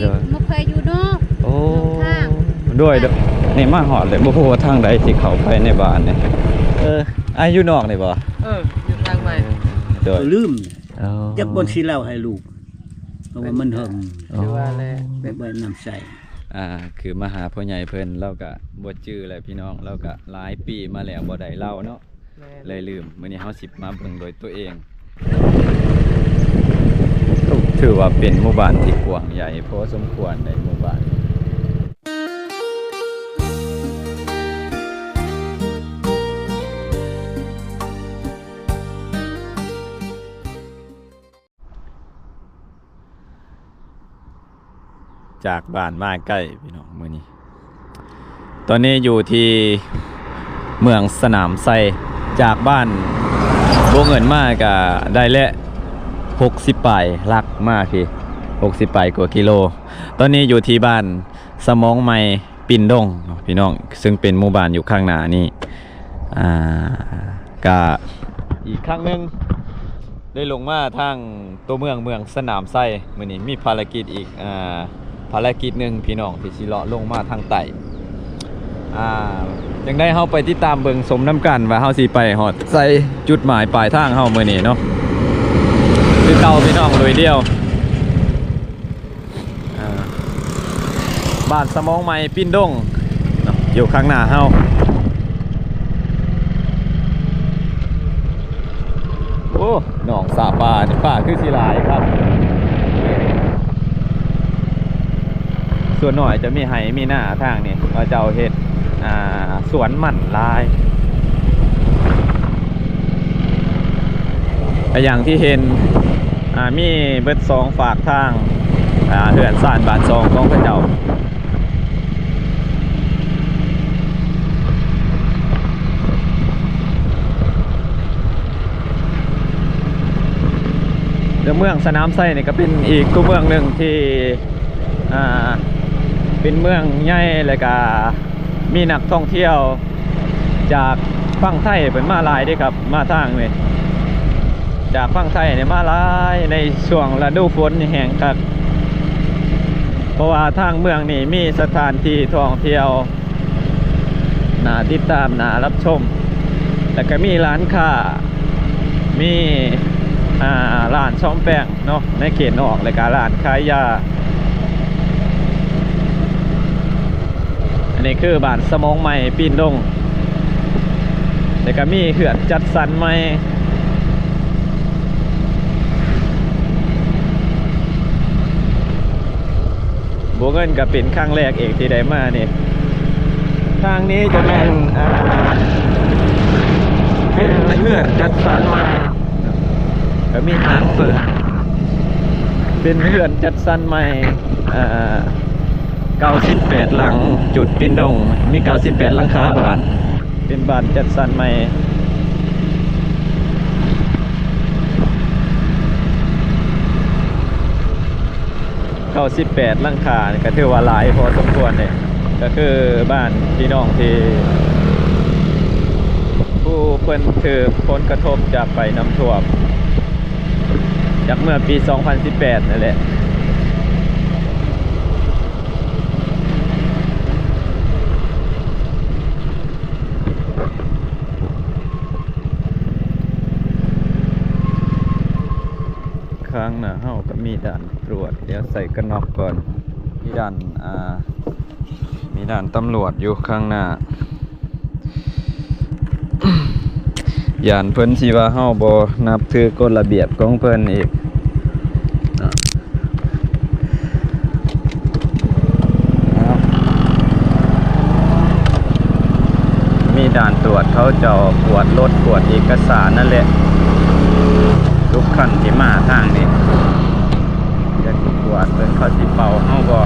ໂດຍ ມາແຂວະຢູ່ນອກ ໂອ້ ນອກທາງ ໂດຍ ໂດຍ ນີ້ມາຮອດແລ້ວ ບໍ່ຮູ້ວ່າທາງໃດຊິເຂົ້າໄປໃນບ້ານນີ້. ເອີ ອ້າຍຢູ່ນອກນີ້ບໍ່? ເອີ ຢູ່ທາງໃໝ່ ໂດຍ ລືມ ອໍ ຈັກບ່ອນຊິເລົ່າໃຫ້ລູກ ເພາະວ່າມັນເຫິງ ອໍ ຄືວ່າແຫຼະ ແບບວ່ານ້ຳໃສ ອ່າ ຄືມາຫາພໍ່ໃຫຍ່ເພິ່ນ ລາວກະບໍ່ຈື່ແຫຼະພີ່ນ້ອງ ລາວກະຫຼາຍປີມາແລ້ວບໍ່ໄດ້ເລົ່າເນາະ. ແມ່ນ ເລີຍລືມ. ມື້ນີ້ເຮົາຊິມາເບິ່ງໂດຍຕົວເອງ. ຖືວ່າເປັນໝູ່ບ້ານທີ່ກວ້າງໃຫຍ່ພໍສົມຄວນໃນໝູ່ບ້ານ. ຈາກບ້ານມາໃກ້ພີ່ນ້ອງ ມື້ນີ້ ຕອນນີ້ຢູ່ທີ່ເມືອງສະໜາມໄຊ ຈາກບ້ານບົວເງິນມາກະໄດ້ແຫຼະ ຫົກສິບປາຍຫຼັກມາພີ້ ຫົກສິບປາຍກວ່າກິໂລ. ຕອນນີ້ຢູ່ທີ່ບ້ານສະໝອງໃໝ່ ປິ່ນດົງເນາະພີ່ນ້ອງ ເຊິ່ງເປັນໝູ່ບ້ານຢູ່ຂ້າງໜ້ານີ້ ອ່າ ກະອີກຄັ້ງໜຶ່ງ ໄດ້ລົງມາທາງຕົວເມືອງ ເມືອງສະໜາມໄຊ. ມື້ນີ້ມີພາລະກິດອີກ ອ່າ ພາລະກິດໜຶ່ງພີ່ນ້ອງ ທີ່ຊິເລາະລົງມາທາງໃຕ້ ອ່າ ຈັ່ງໃດເຮົາໄປຕິດຕາມເບິ່ງຊົມນຳກັນວ່າເຮົາຊິໄປຮອດໃສ ຈຸດໝາຍປາຍທາງເຮົາມື້ນີ້ເນາະ ຄືເກົ່າພີ່ນ້ອງ ລຸຍດຽວ. ອ່າ ບ້ານສະໝອງໃໝ່ ປິ່ນດົງເນາະ ຢູ່ຂ້າງໜ້າເຮົາ. ໂອ້ ໜອງສະປານີ້ ປາຄືຊິຫຼາຍຄັກ. ສ່ວນໜ້ອຍຈະມີໄຮ່ມີນາທາງນີ້ ເຂົາເຈົ້າເຮັດ ອ່າ ສວນມັນຫຼາຍ ກະຢ່າງທີ່ເຫັນ ອ່າ ມີເບິດສອງຟາກທາງ ອ່າ ເຮືອນຊານບ້ານຊ່ອງຂອງເຂົາເຈົ້າ. ແລະ ເມືອງສະໜາມໄຊນີ້ກະເປັນອີກຕົວເມືອງໜຶ່ງທີ່ ອ່າ ເປັນເມືອງໃຫຍ່ ແລະກະມີນັກທ່ອງທ່ຽວຈາກຝັ່ງໄທເພິ່ນມາຫຼາຍເດ້ຄັບ ມາທາງນີ້ ຈາກຝັ່ງໄທນີ້ມາຫຼາຍ ໃນຊ່ວງລະດູຝົນນີ້ແຮງຄັກ ເພາະວ່າທາງເມືອງນີ້ມີສະຖານທີ່ທ່ອງທ່ຽວ ໜ້າຕິດຕາມ ໜ້າຮັບຊົມ ແລ້ວກະມີຮ້ານຄ້າ ມີ ອ່າ ຮ້ານສ້ອມແປງເນາະ ໃນເຂດນອກ ແລ້ວກະຮ້ານຂາຍຢາ. ອັນນີ້ຄືບ້ານສະໝອງໃໝ່ ປິ່ນດົງ ແລ້ວກະມີເຮືອນຈັດສັນໃໝ່. ບົວເງິນກະເປັນຄັ້ງແລກເອງທີ່ໄດ້ມານີ້. ທາງນີ້ຈະແມ່ນ ອ່າ ເປັນເຮືອນຈັດສັນໃໝ່ ກະມີຮ້ານເປີດ ເປັນເຮືອນຈັດສັນໃໝ່ ອ່າ ເກົ້າສິບແປດຫຼັງ ຈຸດປິ່ນດົງ ມີເກົ້າສິບແປດຫຼັງຄາບ້ານ. ເປັນບ້ານຈັດສັນໃໝ່ ເກົ້າສິບແປດຫຼັງຄາ ກະຖືວ່າຫຼາຍພໍສົມຄວນເດ້ ກະຄືບ້ານພີ່ນ້ອງທີ່ ຜູ້ເພິ່ນຖືກຜົນກະທົບຈາກໄພນ້ຳຖ້ວມ ຈາກເມື່ອປີສອງພັນສິບແປດນັ້ນແຫຼະ. ຂ້າງໜ້າເຮົາກະມີດ່ານຕວດ ດຽວໃສ່ກະນອກກ່ອນ ມີດ່ານ ອ່າ ມີດ່ານຕຳຫຼວດຢູ່ຂ້າງໜ້າ. ຢ້ານເພິ່ນຊິວ່າເຮົາບໍ່ນັບຖືກົດລະບຽບຂອງເພິ່ນອີກ. ມີດ່ານຕວດ ເຂົາເຈົ້າກວດລົດ ກວດເອກະສານນັ້ນແຫຼະ ທຸກຄັນທີ່ມາທາງນີ້. ຈັກຊິກວດເບິ່ງເຂົາຊິເປົ່າເຮົາບໍ່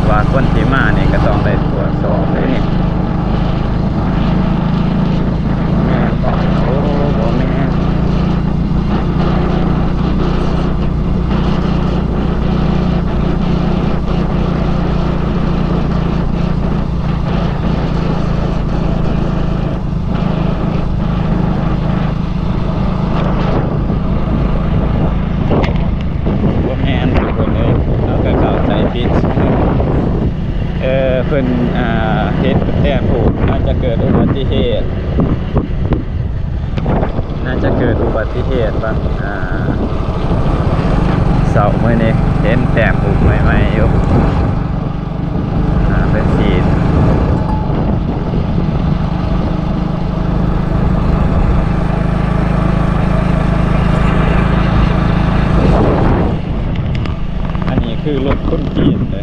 ວ່າຄົນທີ່ມານີ້ກະຕ້ອງໄດ້ກວດສອບເດ້ນີ້ ແມ່ນບໍ່? ໂອ້ ບໍ່ແມ່ນ. ບໍ່ແມ່ນທຸກຄົນເອີຍ ເຮົາກະເຂົ້າໃຈ ອ່າ ເຫັນແຕ້ມຮູບ ໜ້າຈະເກີດອຸບັດຕິເຫດ ໜ້າຈະເກີດອຸບັດຕິເຫດບາງ ອ່າ ເຊົ້າມື້ນີ້ ເຫັນແຕ້ມຮູບໃໝ່ໆຢູ່ ອ່າ ເປັນສີ ອັນນີ້ຄືລົດຄົນຈີນເດ້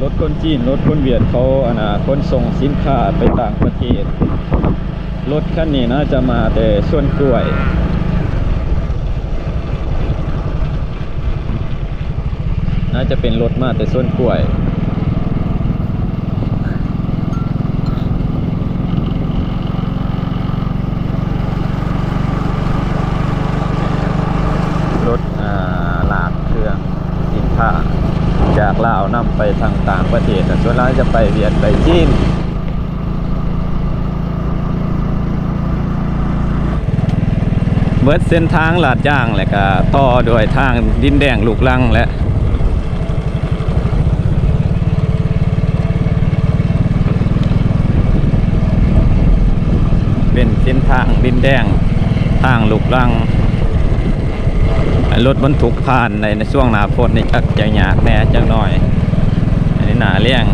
ລົດຄົນຈີນ ລົດຄົນຫວຽດເຂົາ ອັນນ່າ ຂົນສົ່ງສິນຄ້າໄປຕ່າງປະເທດ. ລົດຄັນນີ້ໜ້າຈະມາແຕ່ສວນກ້ວຍ ໜ້າຈະເປັນລົດມາແຕ່ສວນກ້ວຍ ລົດ ອ່າ ລາກເຄື່ອງສິນຄ້າຈາກລາວນຳໄປທາງຕ່າງປະເທດ ສ່ວນຫຼາຍຈະໄປຫວຽດໄປຈີນ. ເບິດເສັ້ນທາງລາດຢາງ ແລ້ວກະຕໍ່ດ້ວຍທາງດິນແດງລູກລັງແຫຼະ ເປັນເສັ້ນທາງດິນແດງ ທາງລູກລັງ. ລົດບັນທຸກຜ່ານໃນ ໃນຊ່ວງໜ້າຝົນນີ້ ຈັກຈະຍາກແດ່ຈັກໜ້ອຍ ອັນນີ້ໜ້າແລ້ງ.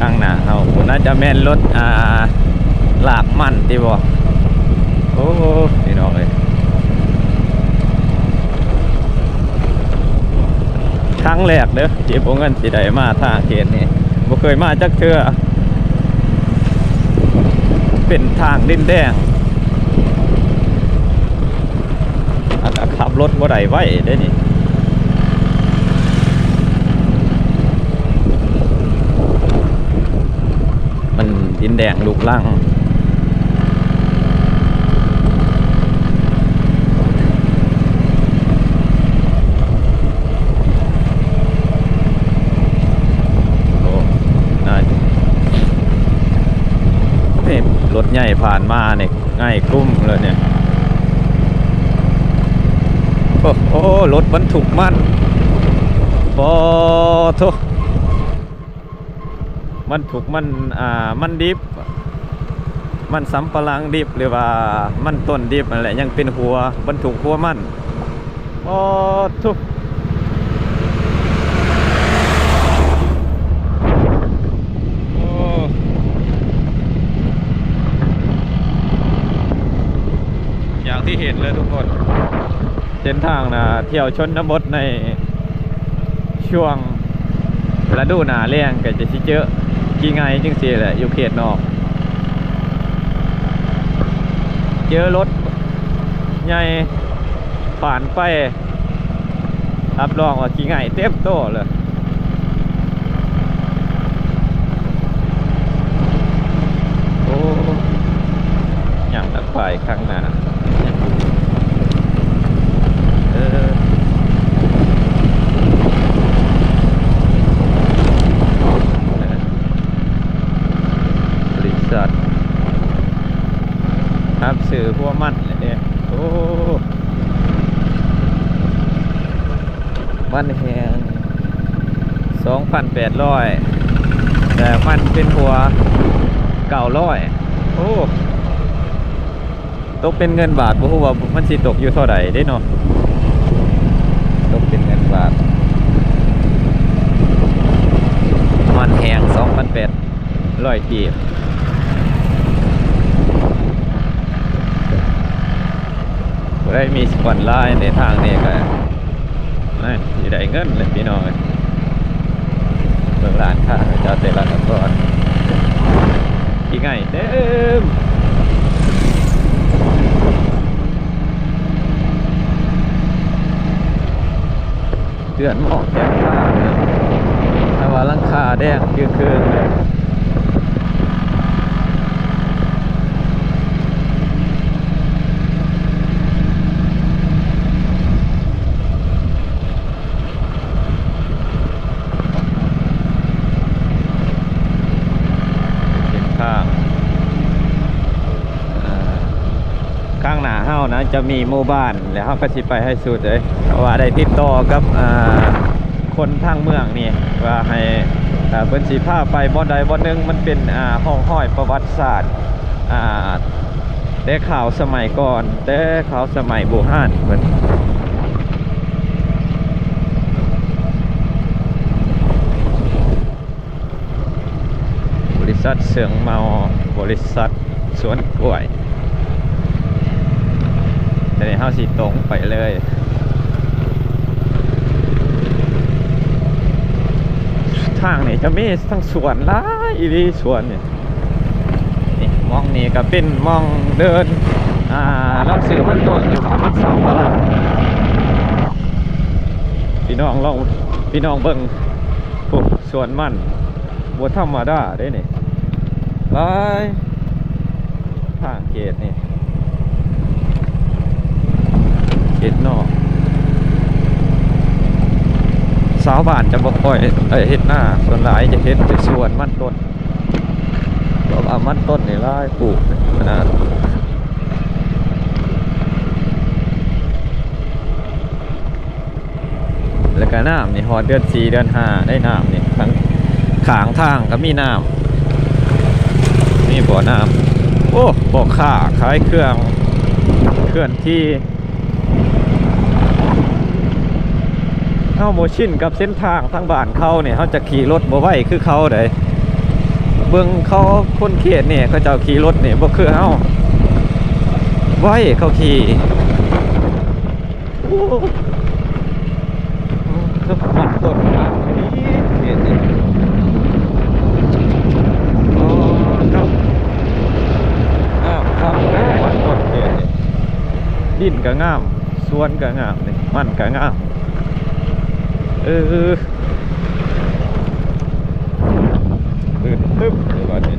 ທາງໜ້າເຮົາ ໜ້າຈະແມ່ນລົດ ອ່າ ລາກມັນຕິບໍ? ໂອ້ ພີ່ນ້ອງເອີຍ ຄັ້ງແລກເດີ ທີ່ບໍ່ເງິນຊິໄດ້ມາທາງເຂດນີ້ ບໍ່ເຄີຍມາຈັກເທື່ອ ເປັນທາງດິນແດງ ອາດຈະຂັບລົດບໍ່ໄດ້ໄວເດ້ນີ້ ມັນດິນແດງລູກລັງ. ໂອ້ ນາຍ ນີ້ລົດໃຫຍ່ຜ່ານມານີ້ ໄຫງ່ກຸ້ມເລີຍນີ້. ໂອ້ ໂອ້ ລົດບັນທຸກມັນ ປາໂທ້ ບັນທຸກມັນ ອ່າ ມັນດິບ ມັນສຳປະຫຼັງດິບ ຫຼືວ່າມັນຕົ້ນດິບຫັ້ນແຫຼະ ຍັງເປັນຫົວ ບັນທຸກຫົວມັນ. ໂອ້ໂທ້ ໂອ້ ຢ່າງທີ່ເຫັນເລີຍທຸກຄົນ ເສັ້ນທາງນະ ທ່ຽວຊົນນະບົດໃນ ຊ່ວງລະດູໜ້າແລ້ງກໍຈະຊິເຈີຂີ້ໄງ່ຈັ່ງຊີ້ແຫຼະ ຢູ່ເຂດນອກ ເຈີລົດໃຫຍ່ຜ່ານໄປ ຮັບຮອງວ່າຂີ້ໄງ່ເຕັມໂຕເລີຍ. ໂອ້ ຍ່າງຕັກປາຍຂ້າງໜ້າ ເອີ ບໍລິສັດ ຕາມຊື່ຫົວມັນແຫຼະເດ້. ໂອ້ ມັນແຮງສອງພັນແປດຮ້ອຍ ແຕ່ມັນເປັນຫົວເກົ້າຮ້ອຍ. ໂອ້ ຕົກເປັນເງິນບາດ ບໍ່ຮູ້ວ່າມັນຊິຕົກຢູ່ເທົ່າໃດເດ້ເນາະ ຕົກເປັນເງິນບາດ ມັນແຮງສອງພັນແປດຮ້ອຍກີບ. ຜູ້ໃດມີສະປອນລາຍໃນທາງນີ້ກໍ ນະ ຊິໄດ້ເງິນແຫຼະພີ່ນ້ອງເອີຍ. ເບິ່ງຮ້ານຄ້າເຂົາເຈົ້າແຕ່ລະບ່ອນ ຂີ້ໄງ່ເຕັມ ເຮືອນໝອກແຄມຂ້າງ ແຕ່ວ່າຫຼັງຄາແດງຈຶ່ງຄືນເລີຍ. ເປັນທາງ ເອີ ຂ້າງໜ້າ ເຮົານະຈະມີໝູ່ບ້ານ ແລ້ວເຮົາກໍຊິໄປໃຫ້ສຸດເລີຍ ເພາະວ່າໄດ້ຕິດຕໍ່ກັບ ອ່າ ຄົນທາງເມືອງນີ້ວ່າໃຫ້ ເອີ ເພິ່ນຊິພາໄປບ່ອນໃດບ່ອນໜຶ່ງ ມັນເປັນ ອ່າ ຮ່ອງຮອຍປະຫວັດສາດ ອ່າ ແຕ່ຄາວສະໄໝກ່ອນ ແຕ່ຄາວສະໄໝບູຮານເພິ່ນ. ບໍລິສັດເຊິງເມົາ ບໍລິສັດສວນກ້ວຍ. ຕອນນີ້ເຮົາຊິຕົງໄປເລີຍ. ທາງນີ້ຈະມີທັງສວນຫຼາຍອີ່ຫຼີ ສວນນີ້. ນີ້ ໝ່ອງນີ້ກໍເປັນໝ່ອງເດີນ ອ່າ ຮັບຊື້ມັນຕົ້ນຢູ່ ມັນສຳປະຫຼັງ. ພີ່ນ້ອງລອງ ພີ່ນ້ອງເບິ່ງ ໂອ້ ສວນມັນບໍ່ທຳມະດາເດ້ນີ້ ຫຼາຍ ທາງເຂດນີ້ ເຂດນອກ ຊາວບ້ານຈະບໍ່ຄ່ອຍ ເອີ ເຮັດນາ ສ່ວນຫຼາຍຈະເຮັດແຕ່ສວນມັນຕົ້ນ ເພາະວ່າມັນຕົ້ນນີ້ຫຼາຍ ປູກນາ. ແລ້ວກະນ້ຳນີ້ຮອດເດືອນສີ່ເດືອນຫ້າໄດ້ນ້ຳນີ້ ທາງຂ້າງທາງກໍມີນ້ຳ ມີບໍ່ນ້ຳ. ໂອ້ ພໍ່ຄ້າຂາຍເຄື່ອງເຄື່ອນທີ່. ເຮົາບໍ່ຊິນກັບເສັ້ນທາງທາງບ້ານເຂົານີ້ ເຮົາຈະຂີ່ລົດບໍ່ໄວຄືເຂົາໃດ. ເບິ່ງເຂົາຄົນເຂດນີ້ ເຂົາເຈົ້າຂີ່ລົດນີ້ບໍ່ຄືເຮົາ ໄວເຂົາຂີ່. ໂອ້ ມັນຕົ້ນງາມອີ່ຫຼີເຂດນີ້. ໂອ້ ງາມຄັກເດ້ມັນຕົ້ນເຂດນີ້. ດິນກໍງາມ ສວນກໍງາມ ມັນກໍງາມ. ເອີ ຕື່ນຕຶບຢູ່ບັດນີ້.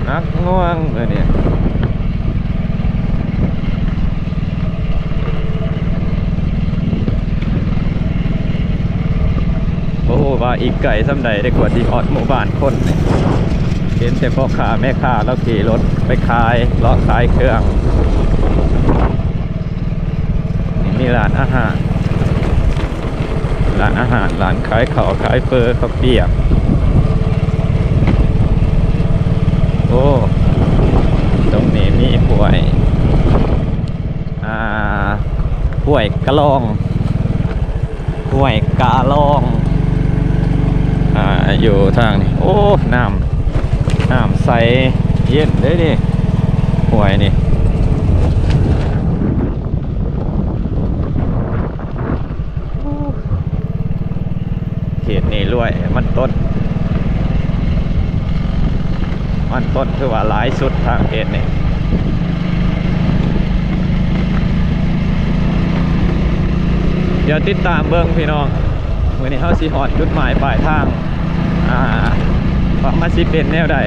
ໜັກໜ່ວງເລີຍນີ້. ບໍ່ຮູ້ວ່າອີກໄກສ່ຳໃດເດ້ ກວ່າຊິຮອດໝູ່ບ້ານຄົນນີ້. ເຫັນແຕ່ພໍ່ຄ້າແມ່ຄ້າລາວຂີ່ລົດໄປຂາຍ ເລາະຂາຍເຄື່ອງ. ນີ້ມີຮ້ານອາຫານ ຮ້ານອາຫານ ຮ້ານຂາຍເຂົ້າຂາຍເຝີ ເຂົ້າປຽກ. ໂອ້ ຕົງນີ້ມີຫ້ວຍ ອ່າ ຫ້ວຍກະລອງ ຫ້ວຍກະລອງ ອ່າ ຢູ່ທາງນີ້. ໂອ້ ນ້ຳ ນ້ຳໃສເຢັນເດ້ນີ້ ຫ້ວຍນີ້. ເຂດນີ້ລວຍມັນຕົ້ນ ມັນຕົ້ນຖືວ່າຫຼາຍສຸດທາງເຂດນີ້. ດຽວຕິດຕາມເບິ່ງພີ່ນ້ອງ ມື້ນີ້ເຮົາຊິຮອດຈຸດໝາຍປາຍທາງ ອ່າ ວ່າມັນຊິເປັນແນວໃດ.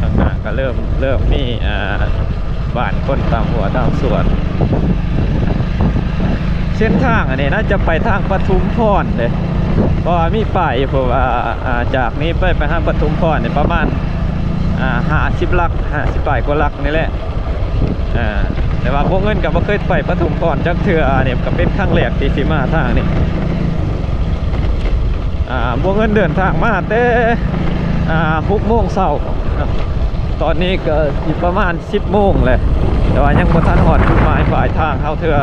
ທາງໜ້າກໍເລີ່ມ ເລີ່ມມີ ອ່າ ບ້ານຄົນຕາມຫົວຕາມສວນ. ເສັ້ນທາງອັນນີ້ໜ້າຈະໄປທາງປະທຸມພອນເດ້ ເພາະວ່າມີປ້າຍ ເພາະວ່າ ອ່າ ຈາກນີ້ໄປ ໄປຫາປະທຸມພອນນີ້ປະມານ ອ່າ ຫ້າສິບຫຼັກ ຫ້າສິບປາຍກວ່າຫຼັກນີ້ແຫຼະ. ອ່າ ແຕ່ວ່າບົວເງິນກໍບໍ່ເຄີຍໄປປະທຸມພອນຈັກເທື່ອ ອັນນີ້ກໍເປັນຄັ້ງແລກທີ່ຊິມາທາງນີ້. ອ່າ ບົວເງິນເດີນທາງມາແຕ່ ອ່າ ຫົກໂມງເຊົ້າ ຕອນນີ້ກໍຊິປະມານສິບໂມງແຫຼະ ແຕ່ວ່າຍັງບໍ່ທັນຮອດຈຸດໝາຍປາຍທາງເຮົາເທື່ອ.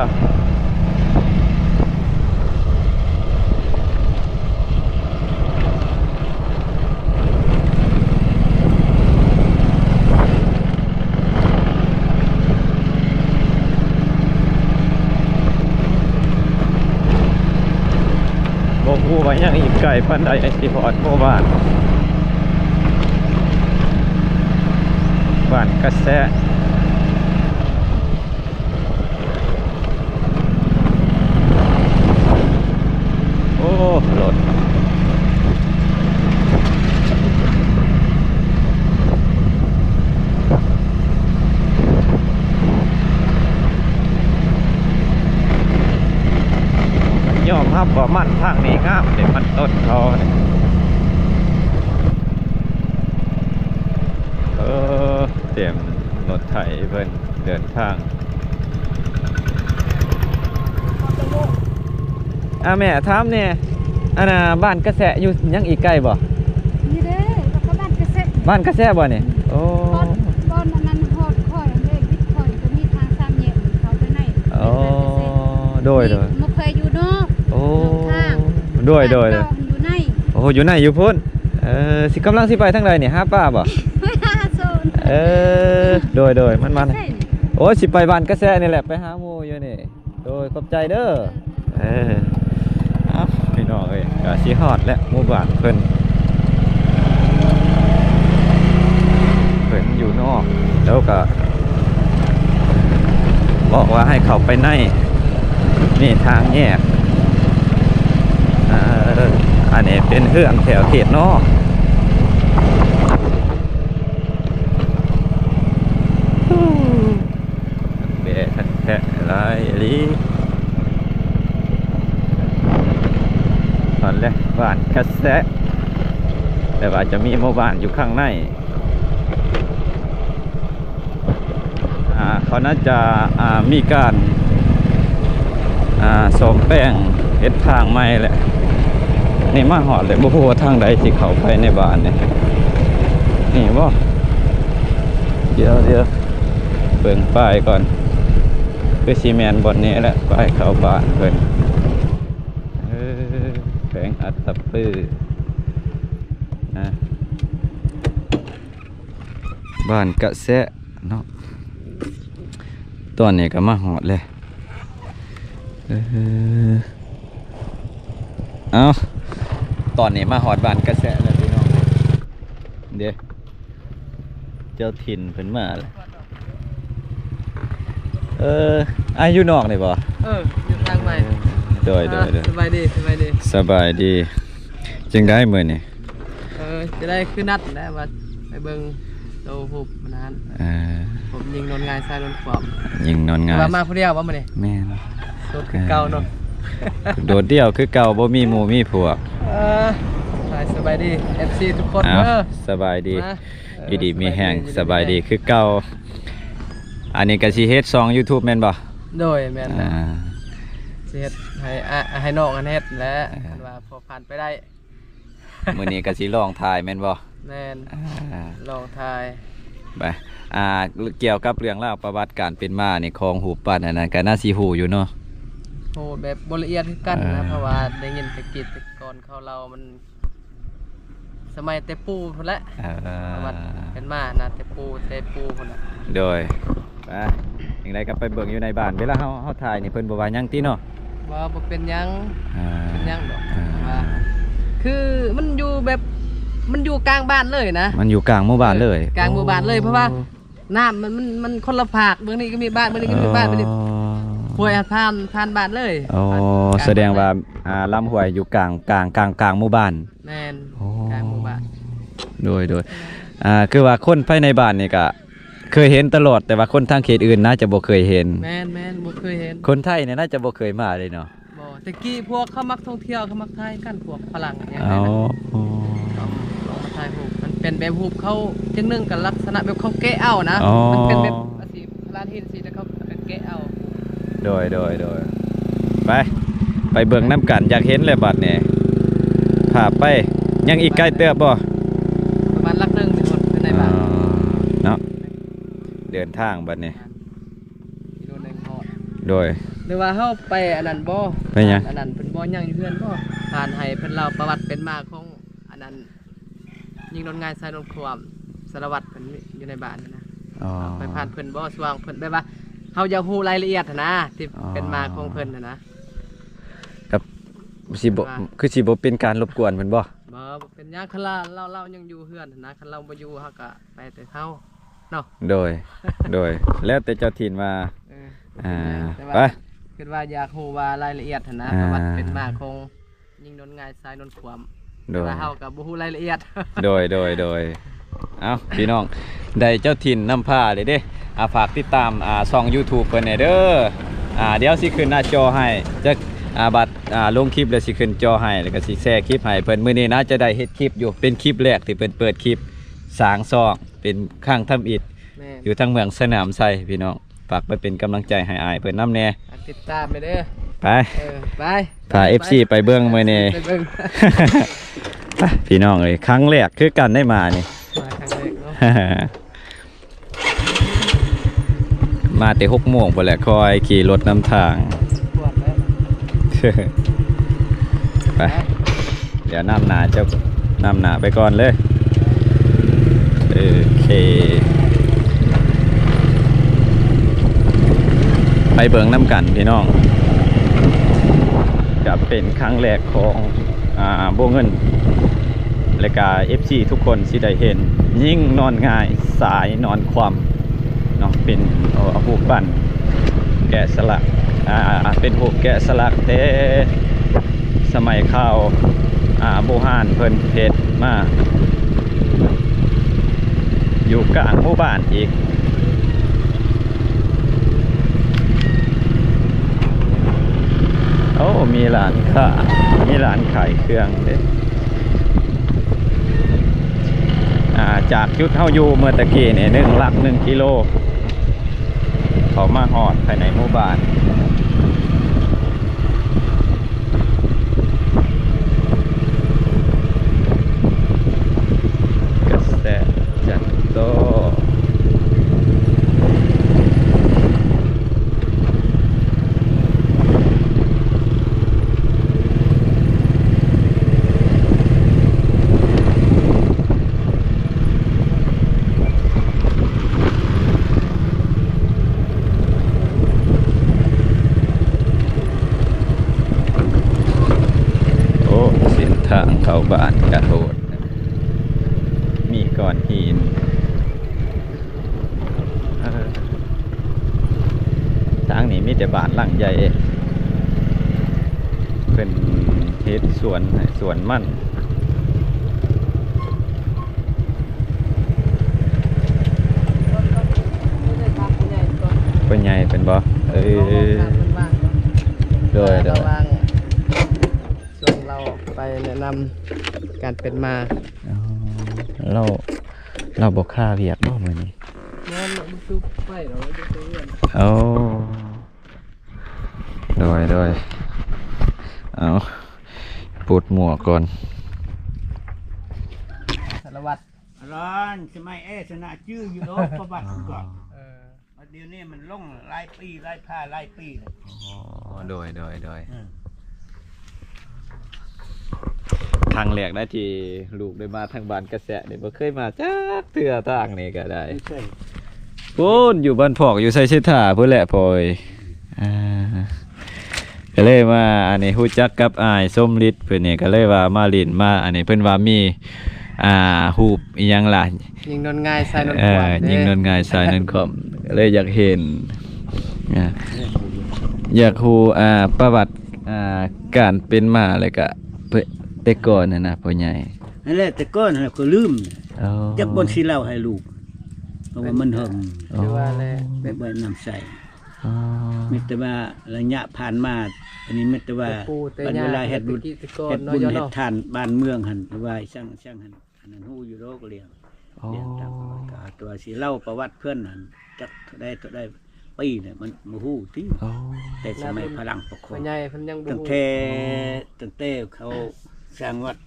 ບໍ່ຮູ້ວ່າຍັງອີກໄກປານໃດ ຊິຮອດໝູ່ບ້ານ ບ້ານກະແຊ. ໂອ້ ລົດ ມັນທາງນີ້ງາມເດ້ ມັນຕົ້ນເຂົານີ້ ເອີ ຕຽມລົດໄຖເພິ່ນເດີນທາງ. ອ່າ ແມ່ ຖາມແດ່ ອັນນ່າ ບ້ານກະແຊະຢູ່ຫຍັງອີກໄກບໍ່? ນີ້ເດ້ ກໍບ້ານກະແຊະ ບ້ານກະແຊະບໍ່ນີ້? ໂອ້ ບ່ອນ ບ່ອນອັນນັ້ນຮອດຂ້ອຍອັນເດ້ ວິດຂ້ອຍກໍມີທາງສາມແຍກເຂົ້າໄປໃນ ໂອ້ ເປັນບ້ານກະແຊະ ໂດຍໆ ນີ້ບໍ່ເຄີຍຢູ່ນອກ ໂອ້ ນອກທາງ ໂດຍໆ ບ້ານເກົ່າຢູ່ໃນ ໂອ້ ຢູ່ໃນຢູ່ພຸ້ນ ເອີ ຊິ ກຳລັງຊິໄປທາງໃດນີ້ ຫາປາບໍ່? ຫາໂຊນ ເອີ ໂດຍໆ ມັນມາ ໃຊ່ນີ້ ໂອ້ ຊິໄປບ້ານກະແຊະນີ້ແຫຼະ ໄປຫາໝູ່ຢູ່ນີ້. ໂດຍ ຂອບໃຈເດີ ເອີ ເອົ້າ ພີ່ນ້ອງເອີຍ ກະຊິຮອດແລ້ວໝູ່ບ້ານເພິ່ນ ເພິ່ນຢູ່ນອກ ແລ້ວກະບອກວ່າໃຫ້ເຂົ້າໄປໃນ ນີ້ທາງແຍກ ເອີ ອັນນີ້ເປັນເຮືອນແຖວເຂດນອກ. ແບະແທ້ໆ ຫຼາຍອີ່ຫຼີ ຫັ້ນແຫຼະ ບ້ານກະແຊະ ແຕ່ວ່າຈະມີໝູ່ບ້ານຢູ່ຂ້າງໃນ ອ່າ ເຂົາໜ້າຈະ ອ່າ ມີການ ອ່າ ສ້ອມແປງເຮັດທາງໃໝ່ແຫຼະ ນີ້ມາຮອດແລ້ວ ບໍ່ຮູ້ວ່າທາງໃດຊິເຂົ້າໄປໃນບ້ານນີ້ ນີ້ບໍ່? ດຽວໆ ເບິ່ງປ້າຍກ່ອນ ຄືຊິແມ່ນບ່ອນນີ້ແຫຼະ ປ້າຍເຂົ້າບ້ານເພິ່ນ ເອີ ແຂວງອັດຕະປືນະ ບ້ານກະແຊະເນາະ ຕອນນີ້ກໍມາຮອດແລ້ວ ເອີ ເອົ້າ ຕອນນີ້ມາຮອດບ້ານກະແຊະແລ້ວພີ່ນ້ອງ ເດ້ ເຈົ້າຖິ່ນເພິ່ນມາແລ້ວ ເອີ ອ້າຍຢູ່ນອກນີ້ບໍ່? ເອີ ຢູ່ທາງໃໝ່ ໂດຍໆ ອ່າ ໂດຍ ສະບາຍດີ ສະບາຍດີ ສະບາຍດີ ຈັ່ງໃດມື້ນີ້? ເອີ ຈະໄດ້ຄືນັດແຫຼະ ວ່າໄປເບິ່ງໂຕຮູບນັ້ນ ເອີ ຮູບຍິງນອນຫງາຍຊາຍນອນຂວ້ຳ ຍິງນອນຫງາຍ ວ່າມາຜູ້ດຽວບໍ່ມື້ນີ້? ແມ່ນ ໂສດຄືເກົ່າເນາະ ເອີ ໂດດດ່ຽວຄືເກົ່າ ບໍ່ມີໝູ່ມີພວກ ເອີ ສະບາຍດີ ເອັຟຊີ ທຸກຄົນເດີ ສະບາຍດີ ມາ ເອີ ຢູ່ດີມີແຮງ ສະບາຍດີ ສະບາຍດີຄືເກົ່າ ອັນນີ້ກໍຊິເຮັດຊ່ອງຢູທູບແມ່ນບໍ່? ໂດຍ ແມ່ນແຫຼະ ອ່າ ຊິເຮັດໃຫ້ ອ່າ ໃຫ້ນ້ອງຫັ້ນເຮັດແຫຼະ ເອີ ຄັນວ່າພໍຜ່ານໄປໄດ້ ມື້ນີ້ກໍຊິລອງຖ່າຍແມ່ນບໍ່? ແມ່ນ ອ່າ ລອງຖ່າຍ ໄປ ອ່າ ກ່ຽວກັບເລື່ອງລາວປະຫວັດການເປັນມານີ້ ຂອງຮູບປັ້ນອັນນັ້ນກໍໜ້າຊິຮູ້ຢູ່ເນາະ? ໂອ້ ແບບບໍ່ລະອຽດຄືກັນນະ ເອີ ເພາະວ່າໄດ້ຍິນແຕ່ກີ້ແຕ່ກ່ອນເຂົາເລົ່າມັນ ສະໄໝແຕ່ປູ່ພຸ້ນແຫຼະ ເອີ ປະຫວັດເປັນມານະ ແຕ່ປູ່ແຕ່ປູ່ພຸ້ນແຫຼະ ໂດຍ ອ່າ ຈັ່ງໃດກໍໄປເບິ່ງຢູ່ໃນບ້ານ ເວລາເຮົາ ເຮົາຖ່າຍນີ້ເພິ່ນບໍ່ວ່າຫຍັງຕິເນາະ? ບໍ່ ບໍ່ເປັນຫຍັງ ອ່າ ເປັນຫຍັງດອກ ອ່າ ເພາະວ່າ ຄືມັນຢູ່ແບບ ມັນຢູ່ກາງບ້ານເລີຍນະ ມັນຢູ່ກາງໝູ່ບ້ານເລີຍ ເອີ ກາງໝູ່ບ້ານເລີຍ ໂອ້ ເພາະວ່າ ນ້ຳມັນ ມັນ ມັນຄົນລະພາກ ເບື້ອງນີ້ກໍມີບ້ານ ເບື້ອງນີ້ກໍມີບ້ານ ເອີ ເບື້ອງນີ້ ຫ້ວຍຜ່ານ ຜ່ານບ້ານເລີຍ ອໍ ສະແດງວ່າ ອ່າ ລຳຫ້ວຍຢູ່ກາງ ກາງ ກາງ ກາງໝູ່ບ້ານ ແມ່ນ ອໍ ກາງໝູ່ບ້ານ ໂດຍ ໂດຍ ອ່າ ຄືວ່າຄົນພາຍໃນບ້ານນີ້ກະເຄີຍເຫັນຕະຫຼອດ ແຕ່ວ່າຄົນທາງເຂດອື່ນໜ້າຈະບໍ່ເຄີຍເຫັນ ແມ່ນ ແມ່ນ ບໍ່ເຄີຍເຫັນ ຄົນໄທນີ້ໜ້າຈະບໍ່ເຄີຍມາເລີຍເນາະ ບໍ່ ແຕ່ກີ້ພວກເຂົາມັກທ່ອງທ່ຽວ ເຂົາມັກຖ່າຍກັນ ພວກຝຣັ່ງຫຍັງ ອໍ ຫັ້ນນະ ເຂົາ ເຂົາມາຖ່າຍຮູບ ມັນເປັນແບບຮູບເຂົາ ຈັ່ງໜຶ່ງກໍລັກສະນະແບບເຂົາແກະເອົານະ ອໍ ມັນເປັນແບບອາຊີບ ລານຫີນຊີ້ ແລ້ວເຂົາກໍແກະເອົາ ໂດຍ ໂດຍ ໂດຍ ໄປ ໄປເບິ່ງນຳກັນ ຢາກເຫັນແລ້ວບັດນີ້ ພາໄປ ຍັງອີກໄກເຕີບບໍ່? ປະມານຫຼັກໜຶ່ງ ມີຮອດຢູ່ໃນບ້ານ ອໍ ເນາະ ເດີນທາງບັດນີ້ ກິໂລໜຶ່ງຮອດ ໂດຍ ຫຼືວ່າເຮົາໄປອັນນັ້ນບໍ່? ໄປຫຍັງ? ອັນນັ້ນເພິ່ນບໍ່ຍັງຢູ່ເຮືອນບໍ່? ຜ່ານໃຫ້ເພິ່ນເລົ່າປະຫວັດເປັນມາຂອງອັນນັ້ນ ຍິງນອນຫງາຍຊາຍນອນຂວ້ຳ ສາລະວັດເພິ່ນຢູ່ໃນບ້ານຫັ້ນນະ ອໍ ໄປຜ່ານເພິ່ນບໍ່? ຊ່ວງເພິ່ນ ແບບວ່າເຮົາຢາກຮູ້ລາຍລະອຽດຫັ້ນນະ ທີ່ ອໍ ເປັນມາຂອງເພິ່ນຫັ້ນນະ ກໍຊິບໍ່ ວ່າ ຄືຊິບໍ່ເປັນການລົບກວນເພິ່ນບໍ່? ບໍ່ ບໍ່ເປັນຫຍັງ ຄັນລາວ ລາວ ລາວຍັງຢູ່ເຮືອນຫັ້ນນະ ຄັນລາວບໍ່ຢູ່ ເຮົາກໍ ໄປແຕ່ເຊົ້າເນາະ ໂດຍ ໂດຍ ແລ້ວແຕ່ເຈົ້າຖິ່ນວ່າ ເອີ ອ່າ ແຕ່ວ່າ ໄປ ຄິດວ່າຢາກຮູ້ວ່າລາຍລະອຽດຫັ້ນນະ ອ່າ ປະຫວັດເປັນມາຂອງຍິງນອນຫງາຍຊາຍນອນຂວ້ຳ ໂດຍ ແຕ່ວ່າເຮົາກໍບໍ່ຮູ້ລາຍລະອຽດ ໂດຍ ໂດຍ ໂດຍ ເອົ້າ ພີ່ນ້ອງ ໄດ້ເຈົ້າຖິ່ນນຳພາເລີຍເດ້ ອ່າ ຝາກຕິດຕາມ ອ່າ ຊ່ອງຢູທູບເພິ່ນແດ່ເດີ ອ່າ ດຽວຊິຂຶ້ນໜ້າຈໍໃຫ້ ຈະ ອາ ບັດ ອາ ລົງຄລິບແລ້ວຊິຂຶ້ນຈໍໃຫ້ ແລ້ວກໍຊິແຊຄລິບໃຫ້ເພິ່ນ. ມື້ນີ້ໜ້າຈະໄດ້ເຮັດຄລິບຢູ່ ເປັນຄລິບແລກທີ່ເພິ່ນເປີດຄລິບສ້າງຊ່ອງເປັນຄັ້ງທຳອິດ ແມ່ນ ຢູ່ທາງເມືອງສະໜາມໄຊພີ່ນ້ອງ. ຝາກໄປເປັນກຳລັງໃຈໃຫ້ອ້າຍເພິ່ນນຳແດ່ ຝາກຕິດຕາມແດ່ເດີ. ໄປ ເອີ ໄປ ພາເອັຟຊີໄປເບິ່ງມື້ນີ້ ໄປເບິ່ງ ໄປ ພີ່ນ້ອງເອີຍ ຄັ້ງແລກຄືກັນໄດ້ມານີ້ ມາຄັ້ງແລກເນາະ. ມາແຕ່ຫົກໂມງພຸ້ນແຫຼະ ຄ່ອຍຂີ່ລົດນຳທາງ ໄປ ດຽວນຳໜ້າເຈົ້າ ນຳໜ້າໄປກ່ອນເລີຍ. ໂອເຄ ໄປເບິ່ງນຳກັນພີ່ນ້ອງ. ກະເປັນຄັ້ງແລກຂອງ ອາ ບົວເງິນ ແລະກະເອັຟຊີທຸກຄົນຊິໄດ້ເຫັນ ຍິງນອນຫງາຍ ຊາຍນອນຄວ່ຳເນາະ. ເປັນ ເອີ ຮູບປັ້ນແກະສະຫຼັກ ອາ ເປັນຮູບແກະສະຫຼັກແຕ່ສະໄໝຄາວ ອາ ບູຮານເພິ່ນເຮັດມາ ຢູ່ກາງໝູ່ບ້ານອີກ. ໂອ້ ມີຮ້ານຄ້າ ມີຮ້ານຂາຍເຄື່ອງເດ້. ອາ ຈາກຈຸດເຮົາຢູ່ເມື່ອຕະກີ້ນີ້ ໜຶ່ງຫຼັກ ໜຶ່ງກິໂລ ເຂົ້າມາຮອດພາຍໃນໝູ່ບ້ານ ກະແສຈັນໂຕ. ໂອ້ ເສັ້ນທາງເຂົ້າບ້ານກະໂຫດ ມີກ້ອນຫີນ. ເອີ ທາງນີ້ມີແຕ່ບ້ານຫຼັງໃຫຍ່ ເພິ່ນເຮັດສວນໃຫ້ ສວນມັນ. ພໍ່ໃຫຍ່ເພິ່ນບໍ? ເອີ ໂດຍ ໂດຍ ລະຫວ່າງ ຊວນລາວໄປແນະນຳການເປັນມາ. ອໍ ລາວ ລາວບໍ່ຄາວຽກບໍມື້ນີ້? ແມ່ນ ລາວບໍ່ຄືໄປດອກ ລາວຢູ່ແຕ່ເຮືອນ. ໂອ້ ໂດຍ ໂດຍ ເອົາ ປົດໝວກກ່ອນ. ສາລະວັດ ອາລານ ສະໄໝແອສະນະຈື່ຢູ່ດອກ ປະຫວັດກ່ອນ. ເອີ ດຽວນີ້ມັນລົງຫຼາຍປີ ຫຼາຍພາ ຫຼາຍປີແລ້ວ. ອໍ ໂດຍ ໂດຍ ໂດຍ ເອີ ຄັ້ງແລກໄດ໋ທີ່ລູກໄດ້ມາທາງບ້ານກະແສະນີ້ ບໍ່ເຄີຍມາຈັກເທື່ອ ທາງນີ້ກະໄດ້. ພຸ້ນ ຢູ່ບ້ານພອກ ຢູ່ໄຊເສດຖາພຸ້ນແຫຼະ ພໍ່ເອີຍ. ອ່າ ກະເລີຍມາ ອັນນີ້ ຮູ້ຈັກກັບອ້າຍສົມລິດເພິ່ນນີ້ ກະເລີຍວ່າມາຫຼິ້ນມາ ອັນນີ້ ເພິ່ນວ່າມີ ອ່າ ຮູບອີ່ຫຍັງລະ ຍິງນອນຫງາຍຊາຍນອນຄວ່ຳ ເອີ ຍິງນອນຫງາຍຊາຍນອນຄວ່ຳ ກະເລີຍຢາກເຫັນ ອ່າ ຢາກຮູ້ ອ່າ ປະຫວັດ ອ່າ ການເປັນມາ ແລ້ວກະ ແຕ່ກ່ອນຫັ້ນນະ ພໍ່ໃຫຍ່. ຫັ້ນແຫຼະ ແຕ່ກ່ອນຫັ້ນຂ້ອຍລືມ ອໍ ຈັກບ່ອນຊິເລົ່າໃຫ້ລູກ ເພາະວ່າມັນເຫິງ ອໍ ຄືວ່າແຫຼະ ແບບວ່ານ້ຳໃສ. ອໍ ມີແຕ່ວ່າໄລຍະຜ່ານມາ ອັນນີ້ມີແຕ່ວ່າ ແຕ່ປູ່ແຕ່ ບັດເວລາເຮັດບຸນ ແຕ່ກີ້ແຕ່ກ່ອນເນາະ ເຮັດບຸນເຮັດທານບ້ານເມືອງຫັ້ນ ຫຼືວ່າຊ່າງ ຊ່າງຫັ້ນ ອັນນັ້ນຮູ້ຢູ່ດອກ ລ້ຽງ ອໍ ລ້ຽງຕາມ ກະຕົວຊິເລົ່າປະຫວັດເພິ່ນຫັ້ນ ຈັກເທົ່າໃດເທົ່າໃດປີແຫຼະ ມັນບໍ່ຮູ້ຕິ. ອໍ ແຕ່ສະໄໝພະລັງປົກຄອງ ພໍ່ໃຫຍ່ເພິ່ນຍັງບໍ່ຮູ້ ຕັ້ງແຕ່ ອໍ ຕັ້ງແຕ່ເຂົາສ້າງວັດ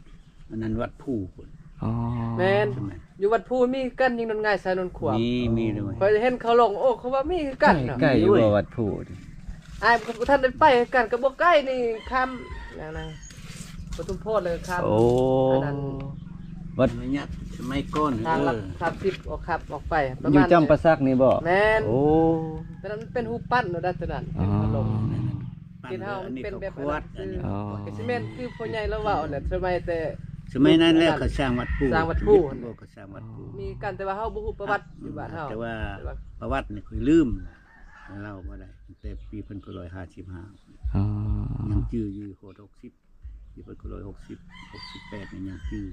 ອັນນັ້ນວັດພູພຸ້ນ. ອໍ ແມ່ນ ຢູ່ວັດພູມີກັນ ຍິງນອນຫງາຍຊາຍນອນຂວ້ຳ. ມີ ມີດ້ວຍ ຂ້ອຍເຫັນເຂົາລົງ ໂອ້ ເຂົາວ່າມີຄືກັນເນາະ. ໃກ້ຢູ່ບໍ່ວັດພູ? ອ້າຍບໍ່ທັນໄດ້ໄປຄືກັນ ກໍບໍ່ໃກ້ນີ້ ຂ້າມ ອັນນັ້ນ ປະທຸມພອນ ແລ້ວກໍຂ້າມ ໂອ້ ອັນນັ້ນ ວັດ ໄລຍະສະໄໝກ່ອນ ທາງຫຼັກ ເອີ ສາມສິບ ອອກຂັບ ອອກໄປປະມານ ຢູ່ຈຳປາສັກນີ້ບໍ່? ແມ່ນ ໂອ້ ຕອນນັ້ນມັນເປັນຮູບປັ້ນເນາະ ຕອນນັ້ນ ອໍ ເຫັນເຂົາລົງ ປັ້ນ ເຫັນເຮົາ ອັນນີ້ ເປັນແບບ ເຂົາຂວັດ ອັນນີ້ ອໍ ກໍຊິແມ່ນຄືພໍ່ໃຫຍ່ລາວເວົ້າແຫຼະ ສະໄໝແຕ່ ສະໄໝນັ້ນແຫຼະ ເຂົາສ້າງວັດພູ ສ້າງວັດພູ ເຂົາສ້າງວັດພູ ມີກັນ ແຕ່ວ່າເຮົາບໍ່ຮູ້ປະຫວັດຢູ່ບ້ານເຮົາ ແຕ່ວ່າປະຫວັດນີ້ຂ້ອຍລືມ ເລົ່າບໍ່ໄດ້ ຕັ້ງແຕ່ປີພັນເກົ້າຮ້ອຍຫ້າສິບຫ້າ ອໍ ຍັງຈື່ຢູ່ ຮອດຫົກສິບ ປີພັນເກົ້າຮ້ອຍຫົກສິບ ຫົກສິບແປດນີ້ຍັງຈື່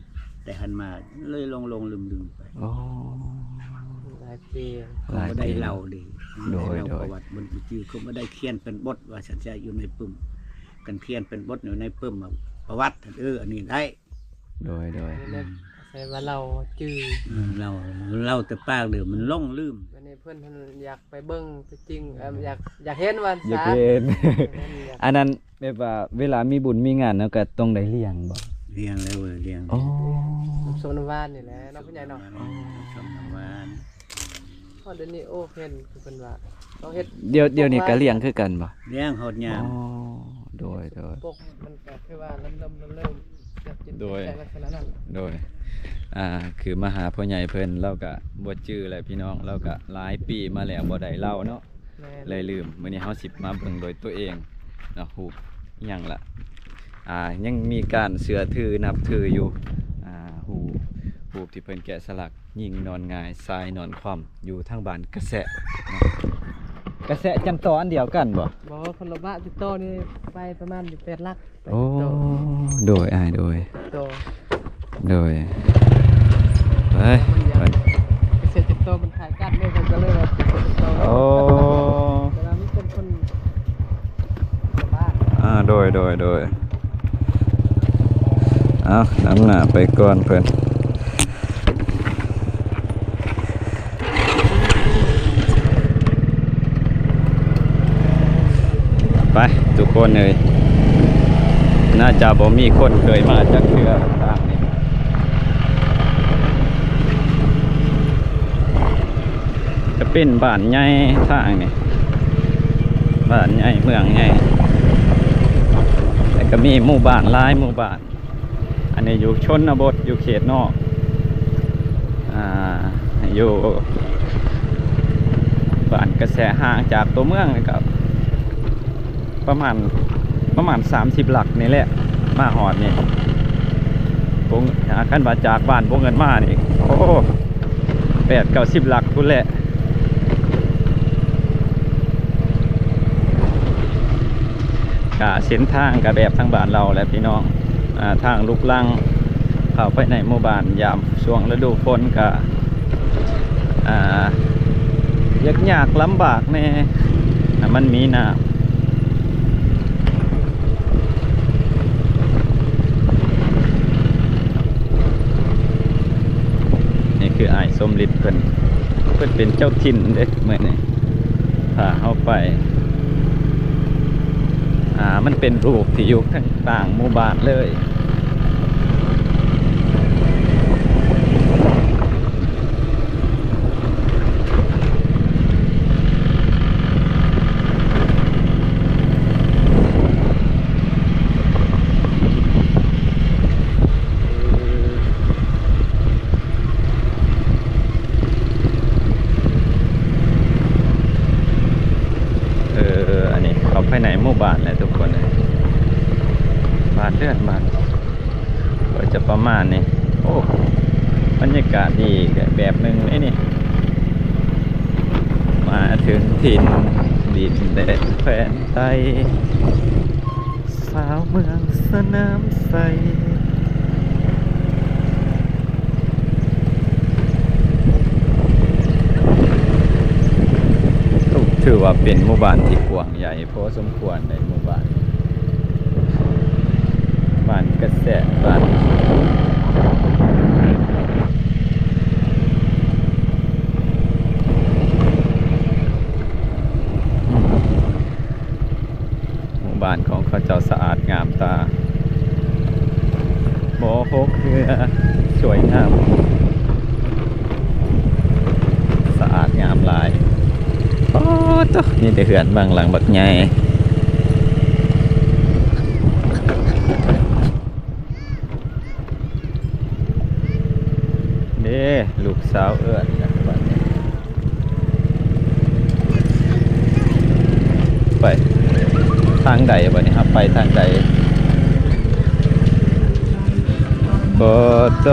ແຕ່ຫັ້ນມາເລີຍຫຼົງໆລືມໆໄປ. ອໍ ຫຼາຍປີ ກໍບໍ່ໄດ້ເລົ່າເດ້ ໂດຍ ບໍ່ໄດ້ເລົ່າປະຫວັດ ບໍ່ຈື່ ກໍບໍ່ໄດ້ຂຽນເປັນບົດວ່າຊັ້ນຊະ ຢູ່ໃນປຶ້ມ ກັນຂຽນເປັນບົດຢູ່ໃນປຶ້ມປະຫວັດ ເອີ ອັນນີ້ໄດ້. ໂດຍ ໂດຍ ອືມ ໃສ່ວ່າເລົ່າຈື່ ເອີ ເລົ່າ ເລົ່າແຕ່ປາກເດີ ມັນຫຼົງລືມ. ບັດນີ້ເພິ່ນຫັ້ນຢາກໄປເບິ່ງຕົວຈິງ ເອີ ຢາກ ຢາກເຫັນວ່າ ຢາກເຫັນ ອັນນັ້ນ ແບບວ່າເວລາມີບຸນມີງານເຮົາກໍຕ້ອງໄດ້ລ້ຽງບໍ່? ລ້ຽງແລ້ວ ລ້ຽງ. ອໍ ສົມນ້ຳຫວານນີ້ແຫຼະເນາະ ພໍ່ໃຫຍ່ເນາະ. ອໍ ສົມນ້ຳຫວານ. ຮອດດຽວນີ້ ໂອ້ ເຫັນຄືເພິ່ນວ່າເຮົາເຮັດ ດຽວ ດຽວນີ້ກໍລ້ຽງຄືກັນບໍ່? ລ້ຽງຮອດຍາມ. ອໍ ໂດຍ ໂດຍ ປົກມັນກໍຄືວ່າເລີ່ມໆ ເລີ່ມໆ ແບບຈິດ ໂດຍ ໃຈລັກສະນະນັ້ນ. ໂດຍ ອ່າ ຄືມາຫາພໍ່ໃຫຍ່ເພິ່ນ ລາວກໍບໍ່ຈື່ແຫຼະພີ່ນ້ອງ ລາວກໍຫຼາຍປີມາແລ້ວ ບໍ່ໄດ້ເລົ່າເນາະ. ແມ່ນ ເລີຍລືມ. ມື້ນີ້ເຮົາຊິມາເບິ່ງໂດຍຕົວເອງເນາະ ຮູບຫຍັງລະ ອ່າ ຍັງມີການເຊື່ອຖືນັບຖືຢູ່ ອ່າ ຮູບ ຮູບທີ່ເພິ່ນແກະສະຫຼັກ ຍິງນອນຫງາຍ ຊາຍນອນຄວ່ຳ ຢູ່ທາງບ້ານກະແສະເນາະ. ກະແສະຈັນຕໍ່ອັນດຽວກັນບໍ່? ບໍ່ ຄົນລະບ້ານ. ຈັນຕໍ່ນີ້ໄປປະມານຢູ່ແປດຫຼັກ. ໂອ້ ໂດຍ ອ້າຍ ໂດຍ ໂດຍ ໄປ ມັນຍາກ ໄປ ເສດເຈັບໂຕມັນຂາຍກັນເລີຍ ເຂົາກໍເລີຍວ່າເສດເຈັບໂຕ. ໂອ້ ແຕ່ວ່າມັນເປັນຄົນລະບ້ານ. ອ່າ ໂດຍ ໂດຍ ໂດຍ ເອົາ ນຳໜ້າໄປກ່ອນເພິ່ນ. ໄປທຸກຄົນເອີຍ ໜ້າຈະບໍ່ມີຄົນເຄີຍມາຈັກເທື່ອທາງນີ້. ຈະເປັນບ້ານໃຫຍ່ທາງນີ້ ບ້ານໃຫຍ່ເມືອງໃຫຍ່ ແລ້ວກໍມີໝູ່ບ້ານຫຼາຍໝູ່ບ້ານ. ອັນນີ້ຢູ່ຊົນນະບົດ ຢູ່ເຂດນອກ ອ່າ ຢູ່ບ້ານກະແສະ ຫ່າງຈາກຕົວເມືອງນີ້ກໍປະມານ ປະມານສາມສິບຫຼັກນີ້ແຫຼະ ມາຮອດນີ້. ບໍ່ ຄັນວ່າຈາກບ້ານບໍ່ເງິນມານີ້ ໂອ້ ແປດເກົ້າສິບຫຼັກພຸ້ນແຫຼະ. ກະເສັ້ນທາງກະແບບທາງບ້ານເຮົາແຫຼະພີ່ນ້ອງ ອ່າ ທາງລູກລັງເຂົ້າໄປໃນໝູ່ບ້ານ ຍາມຊ່ວງລະດູຝົນກະ ອ່າ ຍາກໆ ລຳບາກແດ່ ຖ້າມັນມີນ້ຳ. ນີ້ຄືອ້າຍສົມລິດເພິ່ນ ເພິ່ນເປັນເຈົ້າຖິ່ນເດ້ ມື້ນີ້ພາເຮົາໄປ ອ່າ ມັນເປັນຮູບທີ່ຢູ່ທາງກາງໝູ່ບ້ານເລີຍ. ເອີ ອັນນີ້ເຂົ້າພາຍໃນໝູ່ບ້ານແລ້ວທຸກຄົນເອີຍ ບ້ານເຮືອນບ້ານ ກໍຈະປະມານນີ້. ໂອ້ ບັນຍາກາດດີແບບໜຶ່ງເດ້ນີ້ ມາເຖິງຖິ່ນດິນແດນແຄວ້ນໄທ ຊາວເມືອງສະໜາມໄຊ. ຖືວ່າເປັນໝູ່ບ້ານທີ່ກວ້າງໃຫຍ່ ພໍສົມຄວນໃນໝູ່ບ້ານ ບ້ານກະແສະ ບ້ານ ໝູ່ບ້ານຂອງເຂົາເຈົ້າສະອາດງາມຕາ ບໍ່ຫົກເຫື່ອ ສວຍງາມ ສະອາດງາມຫຼາຍ. ໂອ້ໂຕ ມີແຕ່ເຮືອນບາງຫຼັງບັກໃຫຍ່ເດ້. ລູກສາວເອີ້ນ ໄປທາງໃດບັດນີ້ ເຮົາໄປທາງໃດ? ໂອ້ໂຕ